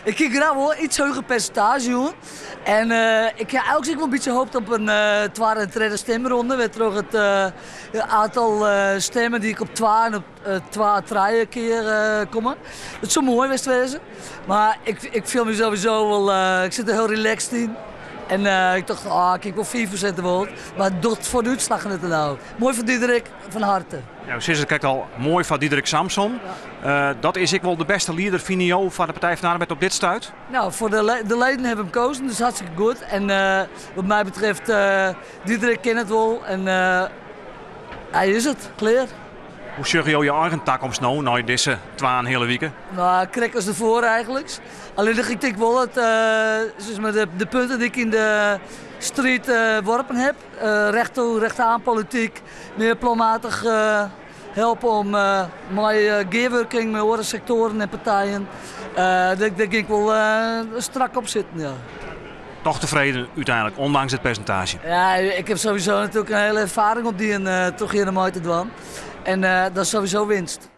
Ik hie graach wol iets heger persintaazje hân. En ik ha eins ek wol in bytsje hoopt op in twadde en tredde stimronde, wêrtroch it aantal stimmen dy't ik op twa en op twa, trije kear komme. Dat soe moai west wêze. Mar ik, ik fiel my sowieso wol, ik sit der hiel relaxed yn. En ik tocht, ah, ik wol 5% wol. Mar it docht foar de útslach net no. Moai foar Diederik, fan harte. Ja, jo sizze it krekt al, moai foar Diederik Samsom. Dat is ek wol de bêste lieder, fine jo, foar de Partij van de Arbeid op dit stuit? Nou, foar de, de leden hawwe him kozen, dus hartstikke goed. En wat my betreft, Diederik kin it wol en hy is it, klear. Hoe sjogge jo jo eigen takomst no, nei dizze twa-en-in-heale wike? Nou, krekt as derfoar eigentlik. Allinnich ik tink wol dat sis mar, de punten dy't ik yn de striid worpen ha, recht toe, recht aan polityk, mear planmatich helpe om mei gearwurking mei oare sektoaren en partijen, dêr gean ik wol strak op sitten. Ja. Toch tefreden úteinlik, ûndanks it persintaazje? Ja, ik ha sowieso natuerlik in hiele erfaring opdien troch hjir mei te dwaan. En dat is sowieso winst.